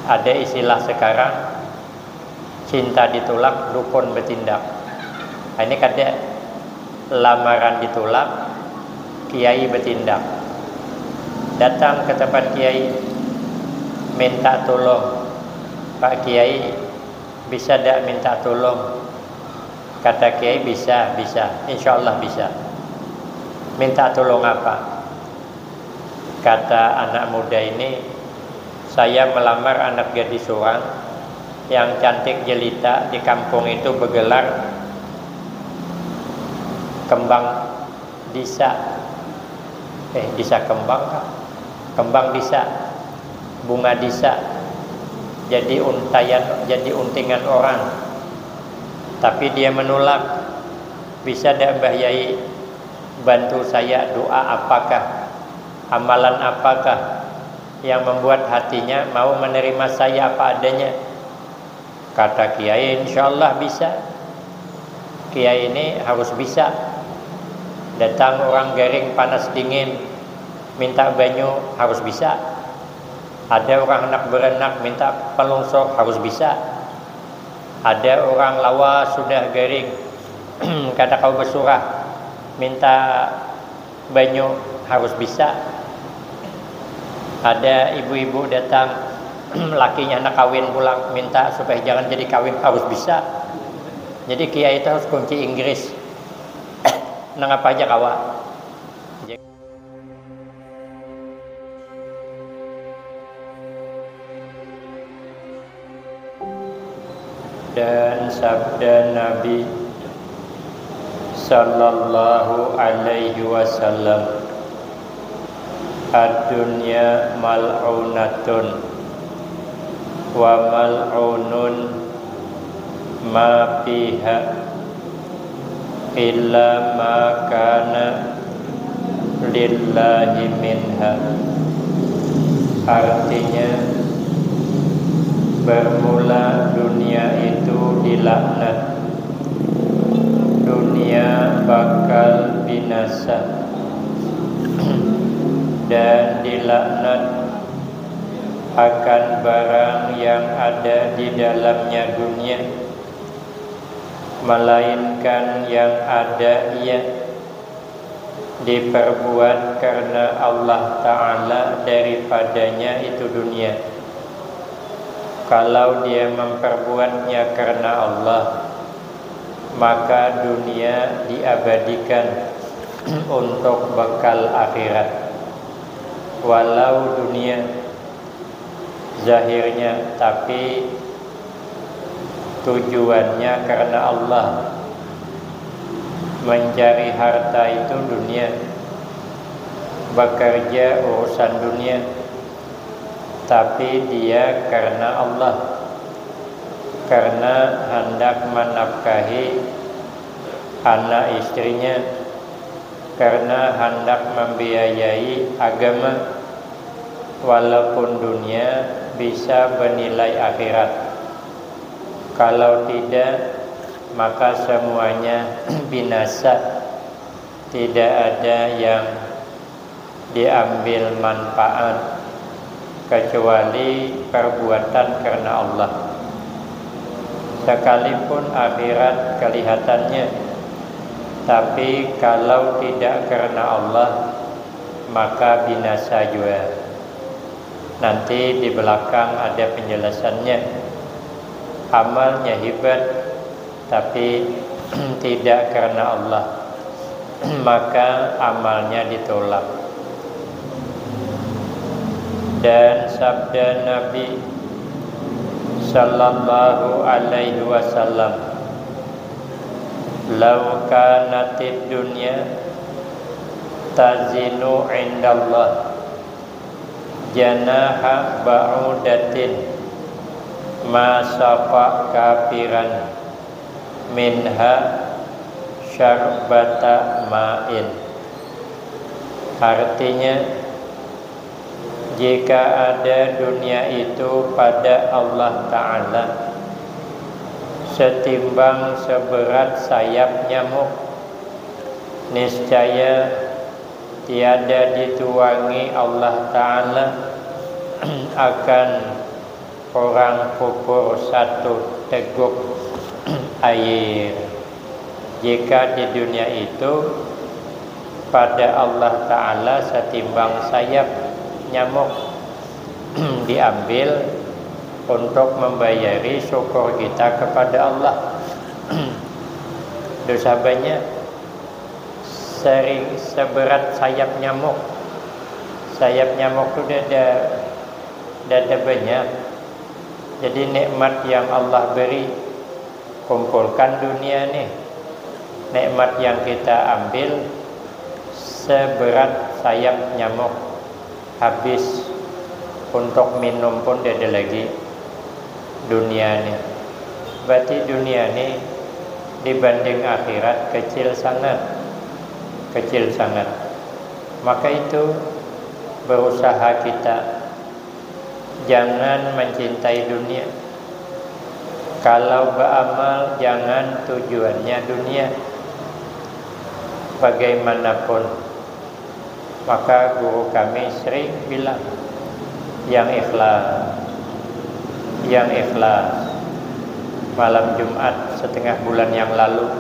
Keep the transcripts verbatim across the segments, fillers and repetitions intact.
Ada istilah sekarang, cinta ditulak, dukun bertindak. Ini kada, lamaran ditulak, kiai bertindak. Datang ke tempat kiai, minta tolong, "Pak Kiai, bisa dak minta tolong?" Kata kiai, "Bisa, bisa, insya Allah bisa." "Minta tolong apa?" Kata anak muda ini, "Saya melamar anak gadis orang yang cantik jelita di kampung itu, bergelar Kembang Disa." Eh, Disa Kembang kah? Kembang Disa, Bunga Disa. Jadi untaian, jadi untingan orang. Tapi dia menolak. "Bisa dak, Mbah Yai, bantu saya, doa apakah, amalan apakah yang membuat hatinya mau menerima saya apa adanya?" Kata kiai, "Insya Allah bisa." Kiai ini harus bisa. Datang orang garing, panas, dingin, minta banyu, harus bisa. Ada orang handak beranak, minta pelungsur, harus bisa. Ada orang lawas sudah, garing, kada kawa besurah, minta banyu, harus bisa. Ada ibu-ibu datang, lakinya handak kawin pulang, minta supaya jangan jadi kawin, harus bisa. Jadi kiai itu harus kunci Inggris. Nang apa aja kawa. Dan sabda Nabi sallallahu alaihi wasallam, "Ad-dunya mal'unatun, wa mal'unun ma fiha, illa ma kana lillahi minha." Artinya, bermula dunia itu dilaknat, dunia bakal binasa, dan dilaknat akan barang yang ada di dalamnya dunia, melainkan yang ada ia diperbuat karena Allah Ta'ala daripadanya itu dunia. Kalau dia memperbuatnya karena Allah, maka dunia diabadikan untuk bekal akhirat. Walau dunia zahirnya, tapi tujuannya karena Allah. Mencari harta itu dunia, bekerja urusan dunia, tapi dia karena Allah, karena hendak menafkahi anak istrinya, karena hendak membiayai agama. Walaupun dunia bisa bernilai akhirat, kalau tidak, maka semuanya binasa. Tidak ada yang diambil manfaat kecuali perbuatan karena Allah. Sekalipun akhirat kelihatannya, tapi kalau tidak karena Allah, maka binasa jua. Nanti di belakang ada penjelasannya. Amalnya hebat, tapi tidak karena Allah, maka amalnya ditolak. Dan sabda Nabi sallallahu alaihi wasallam, "Lau kanatid dunya tazinu indallah janaha ba'udatin, ma saqa kafiran minha syarbata ma'in." Artinya, jika ada dunia itu pada Allah Ta'ala setimbang seberat sayap nyamuk, niscaya tiada dituangi Allah Ta'ala akan Orang pupur satu teguk air. Jika di dunia itu pada Allah Ta'ala setimbang sayap nyamuk diambil untuk membayari syukur kita kepada Allah. Dosa banyak, sering seberat sayap nyamuk. Sayap nyamuk tu dada, dada banyak. Jadi nikmat yang Allah beri, kumpulkan dunia nih. Nikmat yang kita ambil seberat sayap nyamuk, habis, untuk minum pun tidak ada lagi dunia nih. Berarti dunia nih dibanding akhirat kecil sangat, kecil sangat. Maka itu berusaha kita jangan mencintai dunia. Kalau beramal, jangan tujuannya dunia. Bagaimanapun, maka guru kami sering bilang, yang ikhlas, yang ikhlas. Malam Jumat setengah bulan yang lalu,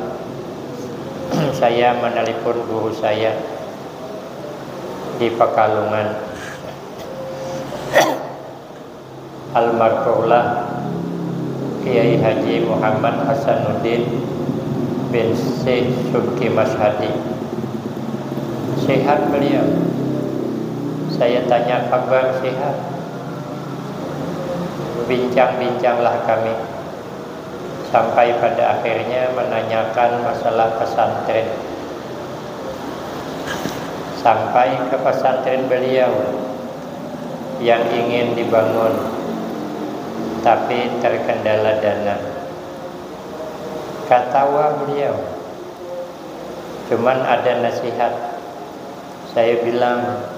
saya menelpon guru saya di Pekalongan, almarhumlah Kiai Haji Muhammad Hasanuddin bin Syekh Subki Masyhadi. Sehat beliau. Saya tanya kabar, sehat. Bincang-bincanglah kami, sampai pada akhirnya menanyakan masalah pesantren. Sampai ke pesantren beliau yang ingin dibangun, tapi terkendala dana. Katawa beliau, cuman ada nasihat. Saya bilang,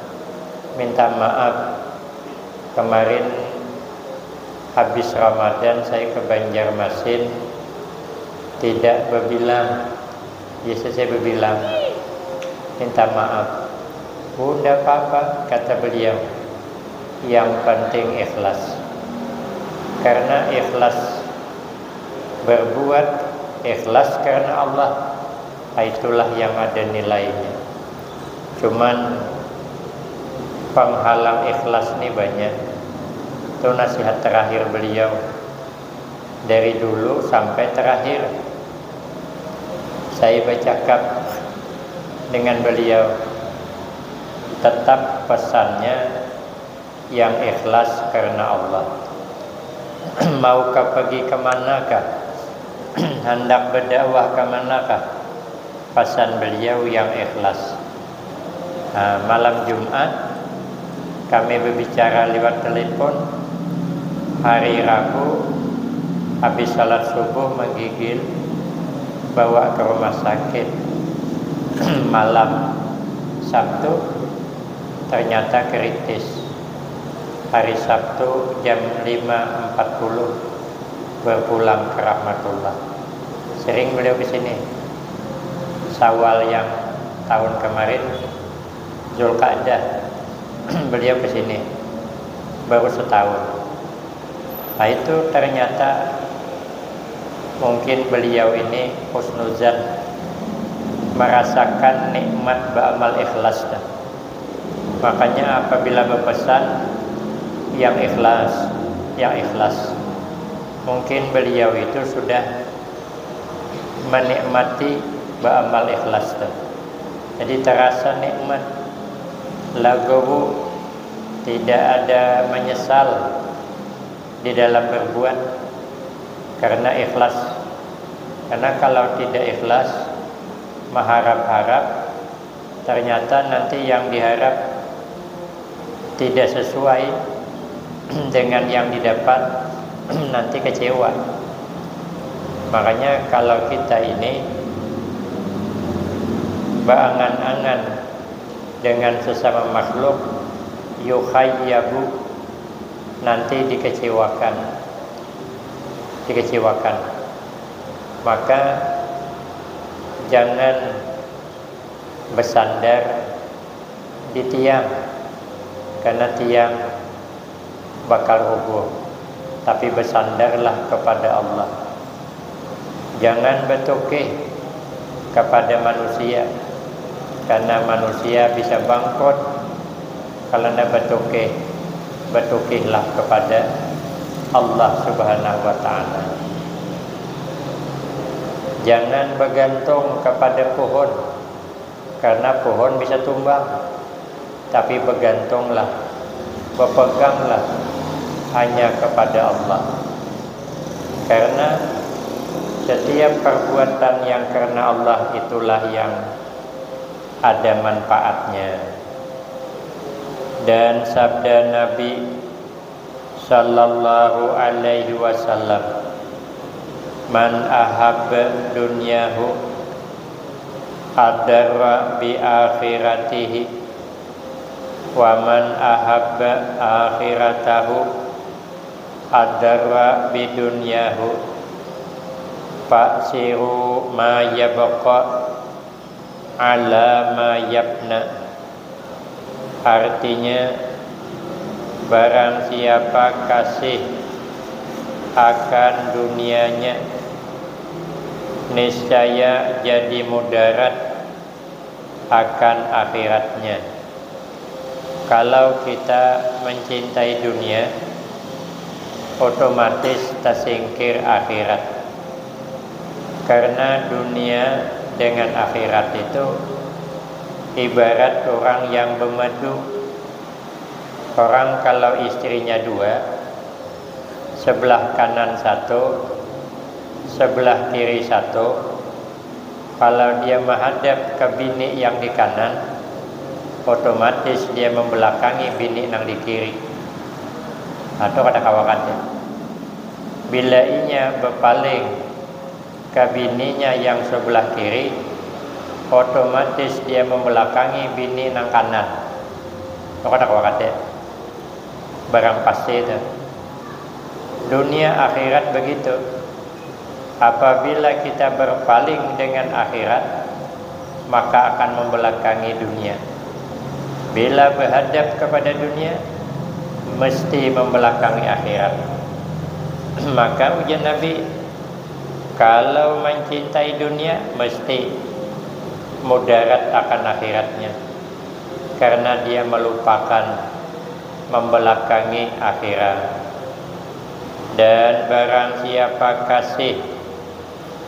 minta maaf, kemarin habis Ramadan saya ke Banjarmasin, tidak bebilang. Biasa saya bebilang, minta maaf. Oh, tidak apa-apa, kata beliau. Yang penting ikhlas. Karena ikhlas berbuat, ikhlas karena Allah, itulah yang ada nilainya. Cuman penghalang ikhlas ni banyak. Itu nasihat terakhir beliau. Dari dulu sampai terakhir, saya bercakap dengan beliau. Tetap pesannya yang ikhlas karena Allah. Mau ka pergi ke manakah? Hendak berdakwah ke manakah? Pesan beliau yang ikhlas. Nah, malam Jumat, kami berbicara lewat telepon. Hari Rabu, habis salat subuh, menggigil, bawa ke rumah sakit. Malam Sabtu, ternyata kritis. Hari Sabtu jam lima empat puluh berpulang ke Rahmatullah. Sering beliau ke sini. Syawal yang tahun kemarin, Zulkaadah, beliau ke sini. Baru setahun. Nah, itu ternyata mungkin beliau ini husnuzan, merasakan nikmat beramal ikhlas dah. Makanya apabila berpesan, yang ikhlas, yang ikhlas. Mungkin beliau itu sudah menikmati beramal ikhlas tu. Jadi terasa nikmat. Lagu tidak ada menyesal di dalam berbuat karena ikhlas. Karena kalau tidak ikhlas, mengharap-harap, ternyata nanti yang diharap tidak sesuai dengan yang didapat, nanti kecewa. Makanya kalau kita ini berangan-angan dengan sesama makhluk, yukhayyabu, nanti dikecewakan. Dikecewakan. Maka jangan bersandar di tiang, karena tiang bakal rubuh. tapi besandarlah kepada Allah. Jangan betukih kepada manusia, karena manusia bisa bangkrut kalau anda betukih. Betukihlah kepada Allah Subhanahu wa Ta'ala. Jangan bergantung kepada pohon, karena pohon bisa tumbang. Tapi bergantunglah, berpeganglah hanya kepada Allah. Karena setiap perbuatan yang karena Allah itulah yang ada manfaatnya. Dan sabda Nabi sallallahu alaihi wasallam, "Man ahabba dunyahu adarra bi akhiratihi, wa man ahabba akhiratahu adarra bi dunyahu, fa'siru ma yabqa ala ma yabna." Artinya, barang siapa kasih akan dunianya, niscaya jadi mudarat akan akhiratnya. Kalau kita mencintai dunia, otomatis tersingkir akhirat. Karena dunia dengan akhirat itu ibarat orang yang bermadu. Orang kalau istrinya dua, sebelah kanan satu, sebelah kiri satu, kalau dia menghadap ke bini yang di kanan, otomatis dia membelakangi bini yang di kiri. Atau kada kawakan ya. Bila inya berpaling ke bininya yang sebelah kiri, otomatis dia membelakangi bini nang kanan. Kada kawa kada. Barang pasti itu. Dunia akhirat begitu. Apabila kita berpaling dengan akhirat, maka akan membelakangi dunia. Bila berhadap kepada dunia, mesti membelakangi akhirat. Maka ujar Nabi, kalau mencintai dunia, mesti mudarat akan akhiratnya, karena dia melupakan, membelakangi akhirat. Dan barang siapa kasih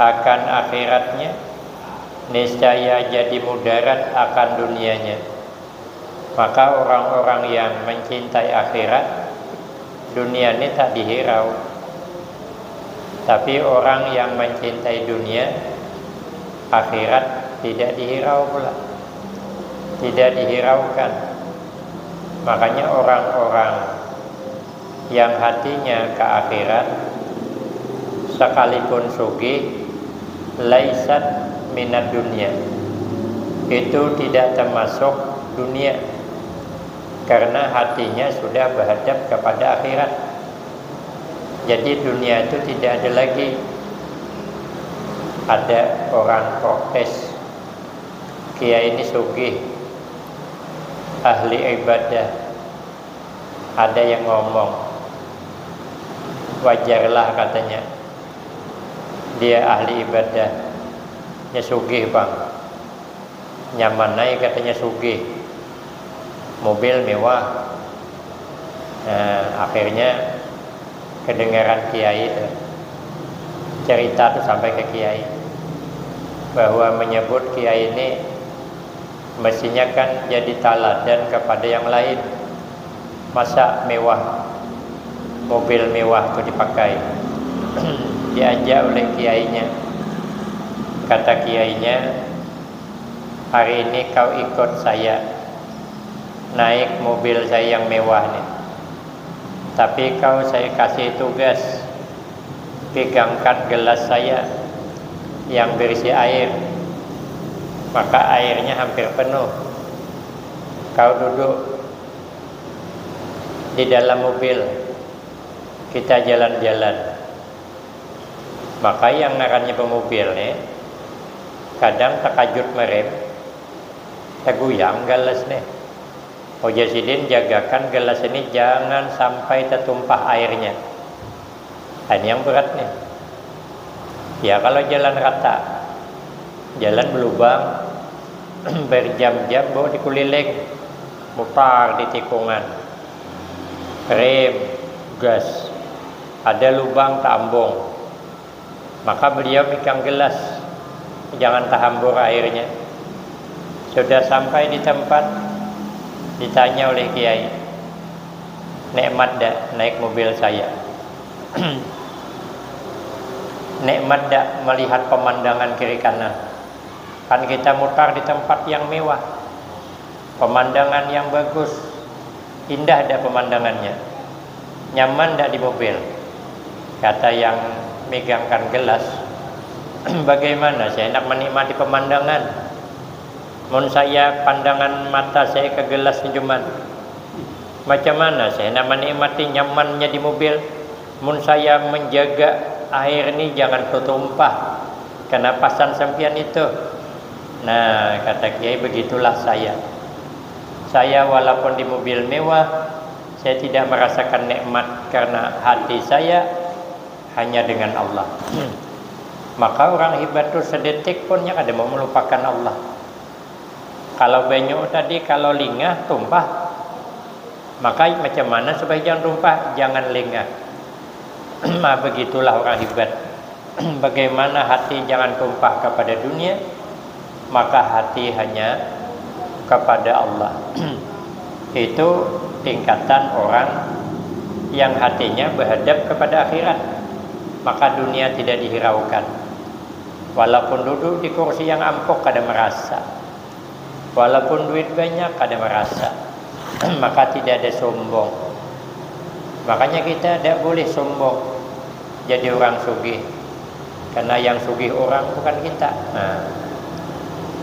akan akhiratnya, niscaya jadi mudarat akan dunianya. Maka orang-orang yang mencintai akhirat, dunia ni tak dihirau. Tapi orang yang mencintai dunia, akhirat tidak dihirau pula. Tidak dihiraukan. Makanya orang-orang yang hatinya ke akhirat, sekalipun sugih, laisat minad dunia. Itu tidak termasuk dunia, karena hatinya sudah berhadap kepada akhirat. Jadi dunia itu tidak ada lagi. Ada orang protes, "Kiai ini sugih, ahli ibadah." Ada yang ngomong, "Wajarlah," katanya, "dia ahli ibadah, nya sugih pang. Nyaman ai," katanya, "sugih, mobil mewah." Nah, akhirnya kedengaran kiai itu, cerita tuh sampai ke kiai, bahwa menyebut kiai ini mestinya kan jadi taladan kepada yang lain. Masa mewah, mobil mewah tu dipakai? Diajak oleh kiainya. Kata kiainya, "Hari ini kau ikut saya naik mobil saya yang mewah ni. Tapi kau saya kasih tugas, pegangkan gelas saya yang berisi air." Maka airnya hampir penuh. "Kau duduk di dalam mobil, kita jalan-jalan." Maka yang ngarannya pemobil ni kadang takajut merem, taguyang galas ni. Ujar sidin, "Jagakan gelas ini jangan sampai tetumpah airnya." Ini yang berat nih. Ya, kalau jalan rata, jalan belubang, berjam-jam bawa dikuliling, mutar di tikungan, rem, gas, ada lubang, tambung. Maka beliau megang gelas, jangan tahambur airnya. Sudah sampai di tempat, ditanya oleh kiai, "Nikmat dak naik mobil saya?" Nikmat dak melihat pemandangan kiri kanan? Kan kita mutar di tempat yang mewah, pemandangan yang bagus, indah dak pemandangannya? Nyaman dak di mobil? Kata yang megangkan gelas, "Bagaimana saya nak menikmati pemandangan? Mun saya pandangan mata saya ke gelas ni cuman, macam mana saya nak menikmati nyamannya di mobil? Mun saya menjaga air ni jangan tutumpah, kena pasan sampian itu." Nah, kata kiai, begitulah saya. Saya walaupun di mobil mewah, saya tidak merasakan nikmat karena hati saya hanya dengan Allah. Maka orang hebat tu sedetik pun nya kada mau melupakan Allah. Kalau banyu tadi, kalau lingah tumpah, maka macam mana supaya jangan tumpah? Jangan lingah. Nah, begitulah orang hebat. Bagaimana hati jangan tumpah kepada dunia, maka hati hanya kepada Allah. Itu tingkatan orang yang hatinya berhadap kepada akhirat, maka dunia tidak dihiraukan. Walaupun duduk di kursi yang ampuk, kada merasa. Walaupun duit banyak, kada merasa. Maka tidak ada sombong. Makanya kita tidak boleh sombong jadi orang sugih. Karena yang sugih orang, bukan kita. Nah,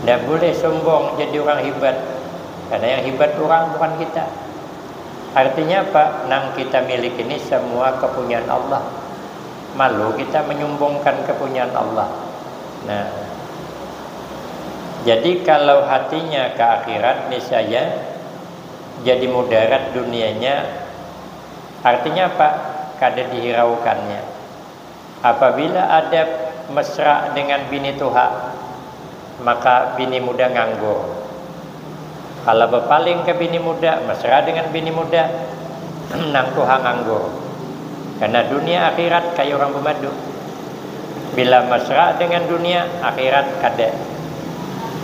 tidak boleh sombong jadi orang hebat. Karena yang hebat orang, bukan kita. Artinya apa? Nang kita miliki ini semua kepunyaan Allah. Malu kita menyumbungkan kepunyaan Allah. Nah, jadi kalau hatinya ke akhirat, niscaya jadi mudarat dunianya. Artinya apa? Kada dihiraukannya. Apabila ada mesra dengan bini tuha, maka bini muda nganggur. Kalau bepaling ke bini muda, mesra dengan bini muda, nang tuha nganggur. Karena dunia akhirat kayak orang pemadu. Bila mesra dengan dunia, akhirat kada.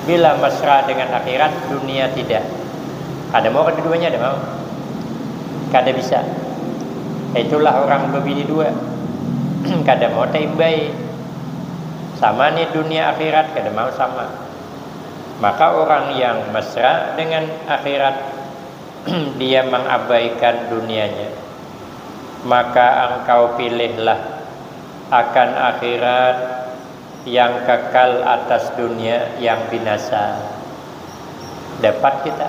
Bila mesra dengan akhirat, dunia tidak. Kada mau keduanya, ada mau? Kada bisa. Itulah orang bebini dua. Kada mau taimbai. Sama nih dunia akhirat, kada mau sama. Maka orang yang mesra dengan akhirat, dia mengabaikan dunianya. Maka engkau pilihlah akan akhirat yang kekal atas dunia yang binasa. Dapat kita.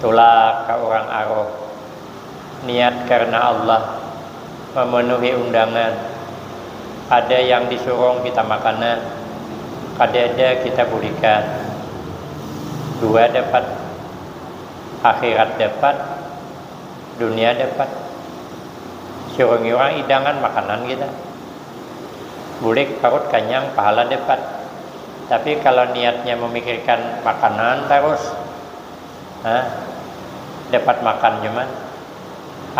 Tulak ke orang aruh. Niat karena Allah, memenuhi undangan. Ada yang disuruh kita makanan, kada ada kita bulikan. Dua dapat, akhirat dapat, dunia dapat. Surungi orang hidangan makanan kita. Bulik, parut kanyang, pahala dapat. Tapi kalau niatnya memikirkan makanan terus, nah, dapat makan cuman,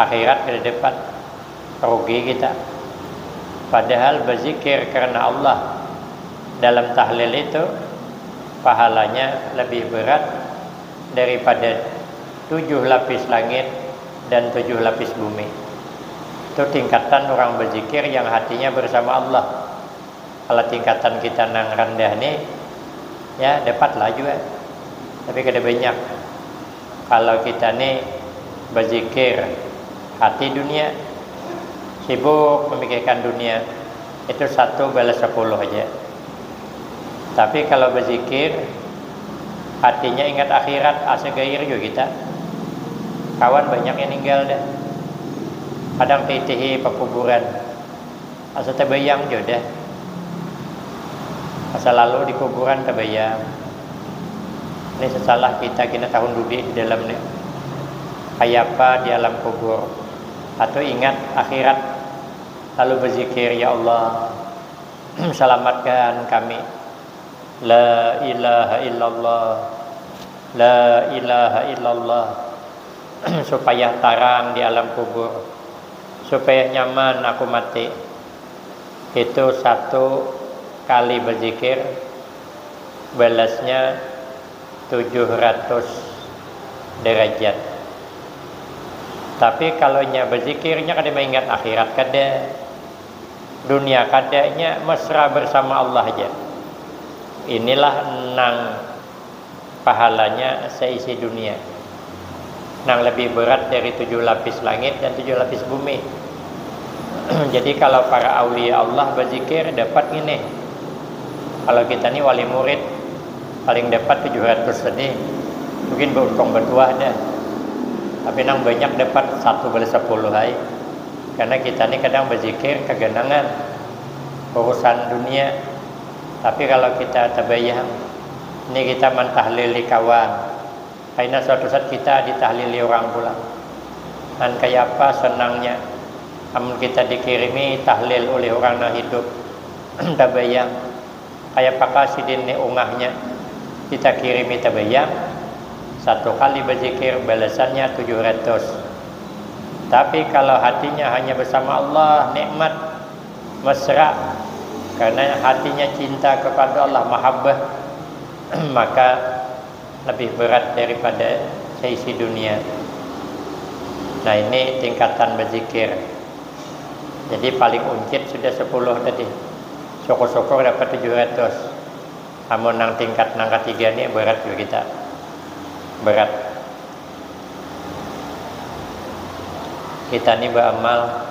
akhirat kada dapat, rugi kita. Padahal berzikir karena Allah dalam tahlil itu pahalanya lebih berat daripada tujuh lapis langit dan tujuh lapis bumi. Itu tingkatan orang berzikir yang hatinya bersama Allah. Kalau tingkatan kita nang rendah nih, ya dapatlah juga, tapi kada banyak. Kalau kita nih berzikir, hati dunia, sibuk memikirkan dunia, itu satu balas sepuluh aja. Tapi kalau berzikir, hatinya ingat akhirat, asa gair juga kita. Kawan banyak yang ninggal dah. Kadang titihi pakuburan, asa tabayang juga dah. Asa lalu di kuburan tabayang. Ini sesalah kita kena tahun dudi di dalam nih. Kayapa di alam kubur? Atau ingat akhirat. Lalu berzikir, "Ya Allah, selamatkan kami. La ilaha illallah, la ilaha illallah." Supaya tarang di alam kubur, supaya nyaman aku mati. Itu satu kali berzikir, balasnya tujuh ratus derajat. Tapi kalau nya berzikirnya kada maingat akhirat, kada dunia, kadanya mesra bersama Allah aja. Inilah nang pahalanya seisi dunia, nang lebih berat dari tujuh lapis langit dan tujuh lapis bumi. Jadi kalau para aulia Allah berzikir dapat ini. Kalau kita ni wali murid, paling dapat tujuh ratus tadi, mungkin beruntung bertuah dah. Tapi nang banyak dapat satu bala sepuluh hai. Karena kita ni kadang berzikir keganangan urusan dunia. Tapi kalau kita tabayang, ini kita mantahlili kawan, akhirnya suatu saat kita ditahlili orang pulang. Dan kayak apa senangnya amun kita dikirimi tahlil oleh orang yang hidup. Tabayang, kayak apa sidin ni ungahnya, kita kirimi tabayang, satu kali berzikir balasannya tujuh ratus. Tapi kalau hatinya hanya bersama Allah, nikmat, mesra, karena hatinya cinta kepada Allah, mahabbah, maka lebih berat daripada seisi dunia. Nah, ini tingkatan berzikir. Jadi paling uncit sudah sepuluh tadi. Syukur-syukur dapat tujuh ratus. Amun nang tingkat nang ketiga ni berat juga kita. Berat. Kita ni beramal,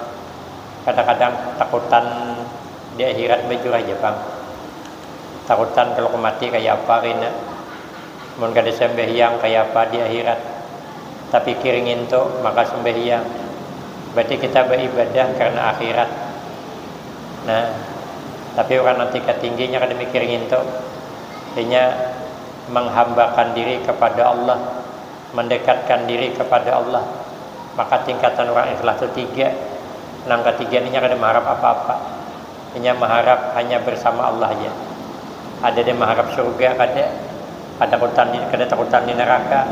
kadang-kadang takutan di akhirat bajur aja pang. Takutan kalau mati kayak apa kena. Mun kada sembahyang kayak apa di akhirat. Tapi kir ngintu maka sembahyang. Berarti kita beribadah karena akhirat. Nah, tapi orang nanti ketingginya kada mikir ngintu. Hanya menghambakan diri kepada Allah, mendekatkan diri kepada Allah. Maka tingkatan orang ikhlas itu tiga. Nang ketiga ini kada mengharap apa-apa. Inya maharap hanya bersama Allah aja. Ada dia maharap surga kada, kada takutan di, kada takutan di neraka,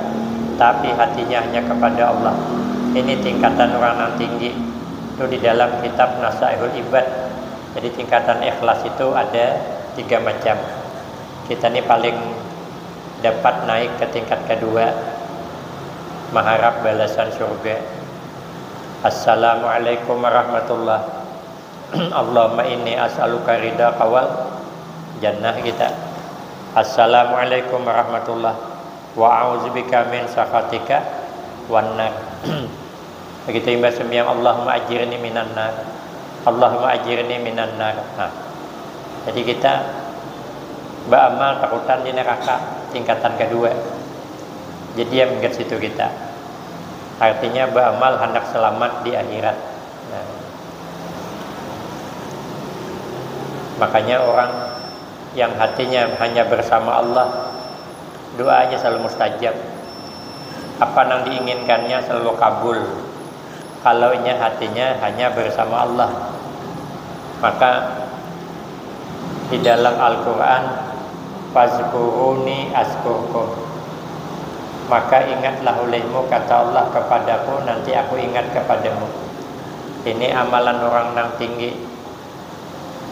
tapi hatinya hanya kepada Allah. Ini tingkatan orang yang tinggi. Itu di dalam kitab Nasaihul Ibad. Jadi tingkatan ikhlas itu ada tiga macam. Kita ini paling dapat naik ke tingkat kedua, maharap balasan surga. Assalamualaikum warahmatullah. Allahumma inni as'aluka ridha kawal jannah kita. Assalamualaikum warahmatullah. Wa a'udzubika min sakhatika wan nar. Begitu imbah sembahyang, Allahumma ajirni minan nar. Allahumma ajirni minan nar. Nah, jadi kita beramal takutan di neraka tingkatan kedua. Jadi ya minggat situ kita. Artinya beramal hendak selamat di akhirat. Nah, makanya orang yang hatinya hanya bersama Allah, doanya selalu mustajab. Apa yang diinginkannya selalu kabul. Kalau inya hatinya hanya bersama Allah, maka di dalam Al-Quran, fazkuruni askurkum, maka ingatlah olehmu, kata Allah, kepadaku, nanti aku ingat kepadamu. Ini amalan orang nang tinggi.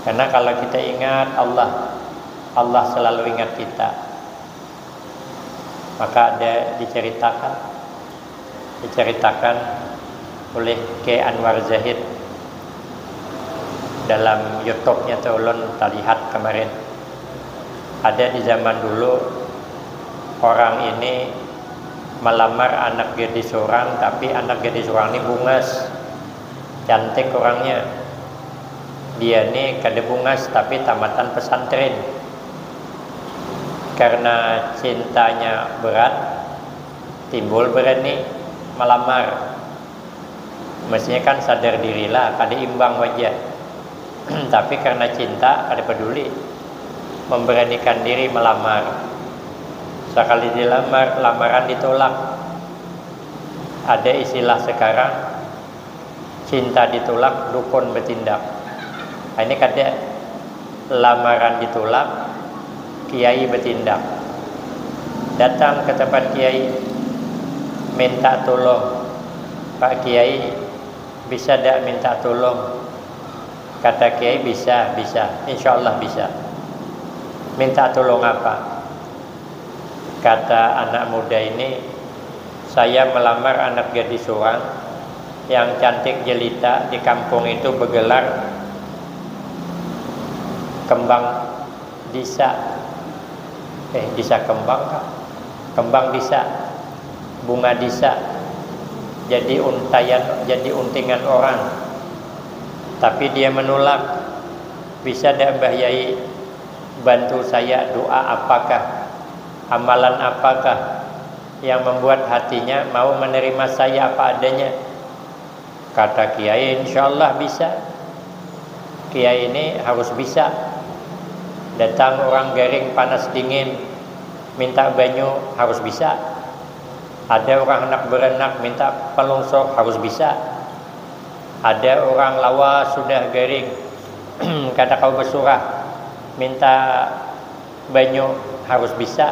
Karena kalau kita ingat Allah, Allah selalu ingat kita. Maka ada diceritakan, diceritakan oleh K Anwar Zahid dalam YouTube-nya tu, ulun terlihat kemarin. Ada di zaman dulu, orang ini melamar anak gadis orang, tapi anak gadis orang ini bungas, cantik orangnya. Dia ni kada bungas tapi tamatan pesantren. Karena cintanya berat, timbul berani melamar. Mestinya kan sadar dirilah, kada imbang wajah. Tapi karena cinta, kada peduli, memberanikan diri melamar. Sekali dilamar, lamaran ditolak. Ada istilah sekarang, cinta ditolak, dukun bertindak. Ini kada lamaran ditulak, kiai bertindak. Datang ke tempat kiai, minta tolong, "Pak Kiai, bisa dak minta tolong?" Kata kiai, "Bisa, bisa, insya Allah bisa." "Minta tolong apa?" Kata anak muda ini, "Saya melamar anak gadis orang yang cantik jelita di kampung itu, bergelar Kembang Disa." Eh, Disa Kembang kah? Kembang Disa, Bunga Disa. Jadi untaian, jadi untingan orang. Tapi dia menolak. "Bisa dak Mbah Yai bantu saya, doa apakah, amalan apakah yang membuat hatinya mau menerima saya apa adanya?" Kata kiai, "Insya Allah bisa." Kiai ini harus bisa. Datang orang garing panas dingin, minta banyu, harus bisa. Ada orang handak beranak, minta palungsur, harus bisa. Ada orang lawas sudah garing, kada kawa basurah, minta banyu, harus bisa.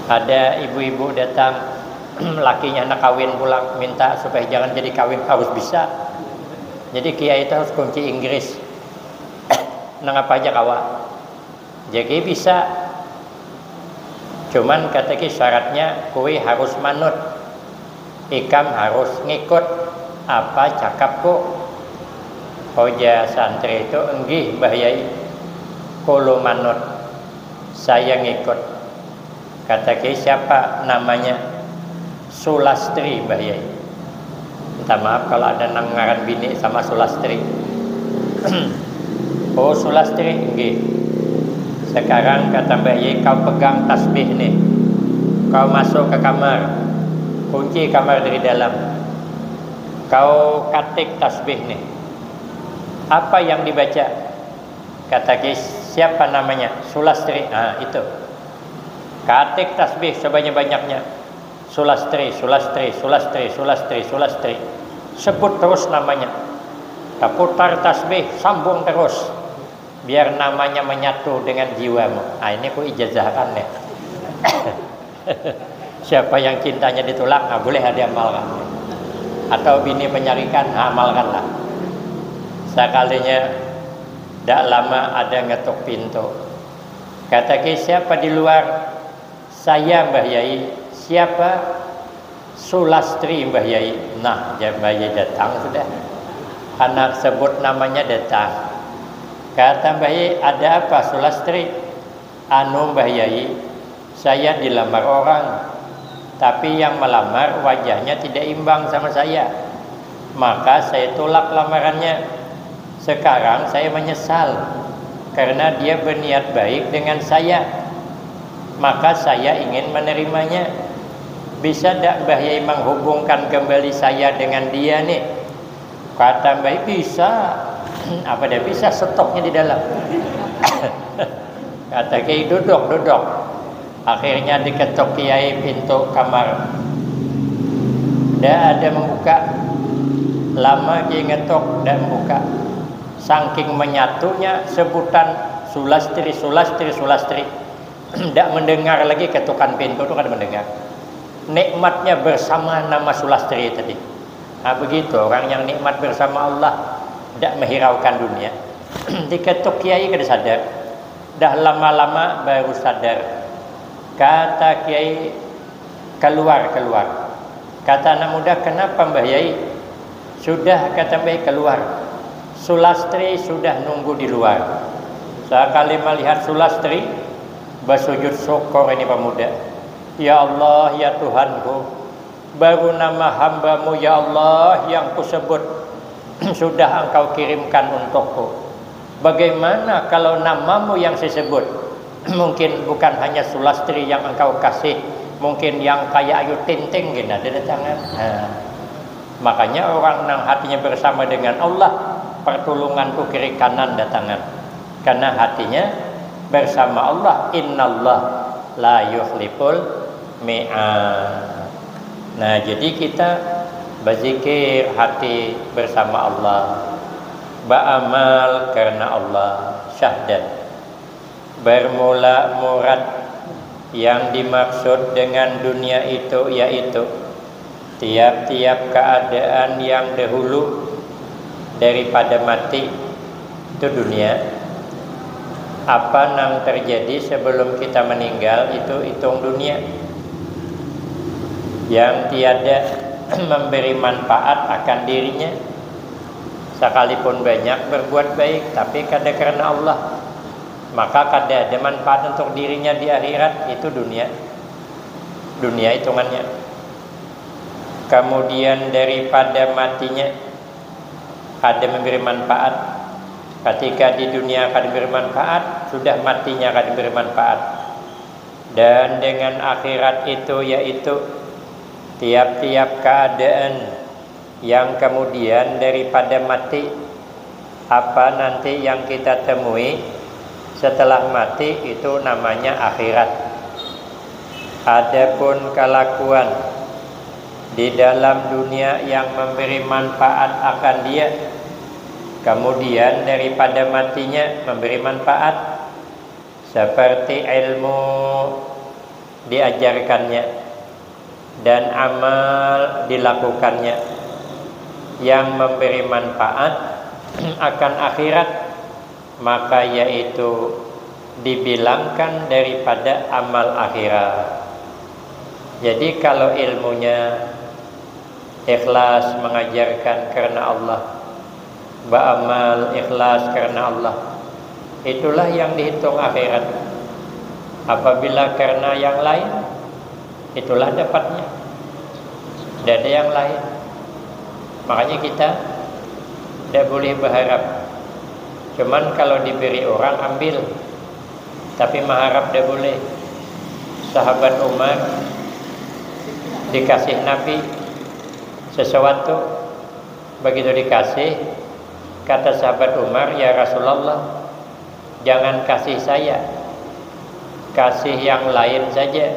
Ada ibu-ibu datang, lakinya handak kawin pulang, minta supaya jangan jadi kawin, harus bisa. Jadi kiai itu harus kunci Inggris. Nang apa aja kawa. Jadi bisa. Cuman kata ki syaratnya kui harus manut. Ikam harus ngikut apa cakapku. Ujar santri itu, "Enggih, Mbah Yai. Kulu manut. Saya ngikut." Kata kiai, "Siapa namanya?" "Sulastri, Mbah Yai." Minta maaf kalau ada nang ngaran bini sama Sulastri. "Oh, Sulastri, nggih. Sekarang," kata Mbah Yai, "kau pegang tasbih nih. Kau masuk ke kamar. Kunci kamar dari dalam. Kau katik tasbih nih." "Apa yang dibaca?" Kata kiai, "Siapa namanya?" "Sulastri." "Ah, itu. Katik tasbih sebanyak-banyaknya. Sulastri, Sulastri, Sulastri, Sulastri, Sulastri. Sebut terus namanya. Taputar tasbih, sambung terus. Biar namanya menyatu dengan jiwamu." Ah, ini ku ijazahkan nih. Siapa yang cintanya ditulak, nah, boleh diamalkan. Atau bini menyarikan, nah, amalkanlah. Sekalinya, dak lama ada ngetuk pintu. Kata kiai, "Siapa di luar?" "Saya, Mbah Yai." "Siapa?" "Sulastri, Mbah Yai." Nah, Mbah Yai datang sudah. Anak sebut namanya datang. Kata Mbah Yai, "Ada apa, Sulastri?" "Anu, Mbah Yai, saya dilamar orang, tapi yang melamar wajahnya tidak imbang sama saya. Maka saya tolak lamarannya. Sekarang saya menyesal karena dia berniat baik dengan saya. Maka saya ingin menerimanya. Bisa dak Mbah Yai menghubungkan kembali saya dengan dia nih?" Kata Mbah Yai, "Bisa." "Apa dia bisa, stoknya di dalam." Kata kiai, "Duduk, duduk." Akhirnya diketuk kiai pintu kamar. Dak ada membuka. Lama kiai ngetuk, dak membuka. Saking menyatunya sebutan Sulastri, Sulastri, Sulastri. Dak mendengar lagi ketukan pintu tu, kada mendengar. Nikmatnya bersama nama Sulastri tadi. Nah, begitu orang yang nikmat bersama Allah, dak menghiraukan dunia. Diketuk kiai kada sadar. Dah lama-lama baru sadar. Kata kiai, "Keluar, keluar." Kata anak muda, "Kenapa, Mbah Yai?" "Sudah," kata Mbah Yai, "keluar. Sulastri sudah nunggu di luar." Sekali melihat Sulastri, basujud syukur ini pemuda. "Ya Allah, ya Tuhanku, baru nama hamba-Mu, ya Allah, yang kusebut sudah Engkau kirimkan untukku. Bagaimana kalau nama-Mu yang saya sebut? Mungkin bukan hanya Sulastri yang Engkau kasih, mungkin yang kaya Ayu Ting Ting gin ada datangan." Nah, makanya orang nang hatinya bersama dengan Allah, pertolongan tu kiri kanan datangan. Karena hatinya bersama Allah, "Innallah la yukhliful mi'ad." Nah, jadi kita berzikir hati bersama Allah. Baamal karena Allah. Syahdan. Bermula murad yang dimaksud dengan dunia itu yaitu tiap-tiap keadaan yang dahulu daripada mati itu dunia. Apa nang terjadi sebelum kita meninggal itu hitung dunia yang tiada memberi manfaat akan dirinya, sekalipun banyak berbuat baik tapi kada karena Allah, maka kada ada manfaat untuk dirinya di akhirat. Itu dunia, dunia hitungannya. Kemudian daripada matinya kada memberi manfaat. Ketika di dunia kada memberi manfaat, sudah matinya kada memberi manfaat. Dan dengan akhirat itu yaitu tiap-tiap keadaan yang kemudian daripada mati, apa nanti yang kita temui setelah mati itu namanya akhirat. Adapun kelakuan di dalam dunia yang memberi manfaat akan dia, kemudian daripada matinya memberi manfaat, seperti ilmu diajarkannya dan amal dilakukannya yang memberi manfaat akan akhirat, maka yaitu dibilangkan daripada amal akhirat. Jadi kalau ilmunya ikhlas mengajarkan karena Allah, baamal ikhlas karena Allah, itulah yang dihitung akhirat. Apabila karena yang lain, itulah dapatnya. Tidak ada yang lain. Makanya kita tidak boleh berharap. Cuman kalau diberi orang, ambil. Tapi mengharap tidak boleh. Sahabat Umar dikasih Nabi sesuatu. Begitu dikasih, kata sahabat Umar, "Ya Rasulullah, jangan kasih saya. Kasih yang lain saja.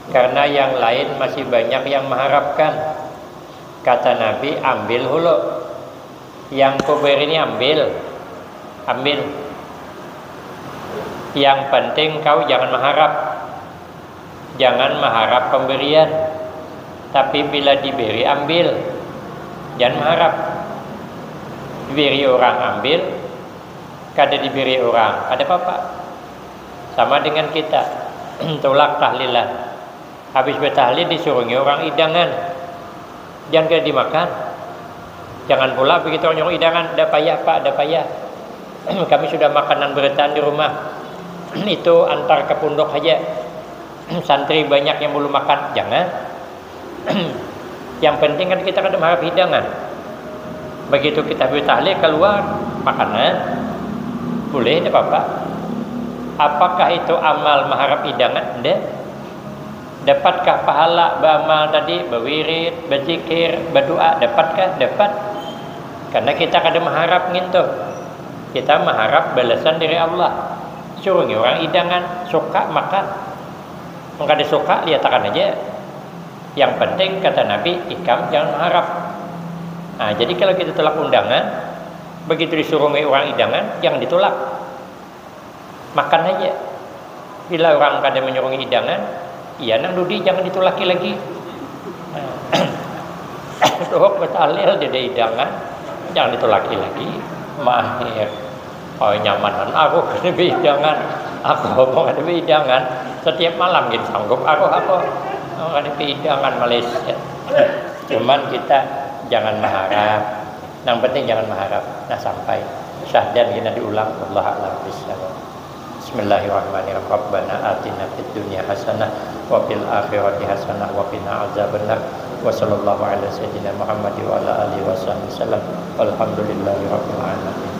Karena yang lain masih banyak yang mengharapkan." Kata Nabi, "Ambil hulu. Yang kuberi ini ambil. Ambil. Yang penting kau jangan mengharap. Jangan mengharap pemberian. Tapi bila diberi, ambil. Jangan mengharap. Diberi orang, ambil. Kada diberi orang, kada apa-apa. Sama dengan kita. Tulak tahlilan. Habis bertahlil disurungi orang hidangan. Jangan kada dimakan. Jangan pula begitu orang nyuruh hidangan, "Tidak payah, Pak, tidak payah. Kami sudah makanan berataan di rumah. Itu antar ke pondok saja. Santri banyak yang belum makan." Jangan. Yang penting kan kita kada mengharap hidangan. Begitu kita habis tahlil keluar makanan, boleh, tidak apa-apa. Apakah itu amal mengharap hidangan? Tidak. Dapatkah pahala beramal tadi, berwirid, berzikir, berdoa? Dapatkah? Dapat. Karena kita kada mengharap ngintu. Kita mengharap balasan dari Allah. Surungi orang hidangan, suka makan. Mun kada suka, liatakan aja. Yang penting, kata Nabi, ikam jangan mengharap. Nah, jadi kalau kita tolak undangan, begitu disurungi orang hidangan, jangan ditolak. Makan aja. Bila orang kada menyurungi hidangan, iya nang dudi jangan ditolaki lagi. Nah, dohok bertahlil jadi hidangan, jangan ditolaki lagi. Mahir. Oh, nyamanan aku kada hidangan. Aku mau kada hidangan. Setiap malam gin sanggup aku, aku. Oh, kada hidangan Malaysia. Cuman kita jangan mengharap. Yang penting jangan mengharap. Nah, sampai. Syahdan gina diulang. Allah a'lam bishawab. Bismillahirrahmanirrahim. Rabbana atina fid dunya hasanah wa fil akhirati hasanah wa qina azabannar. Wa sallallahu ala sayyidina Muhammad wa ala alihi wa sahbihi wasallam. Walhamdulillahi rabbil alamin.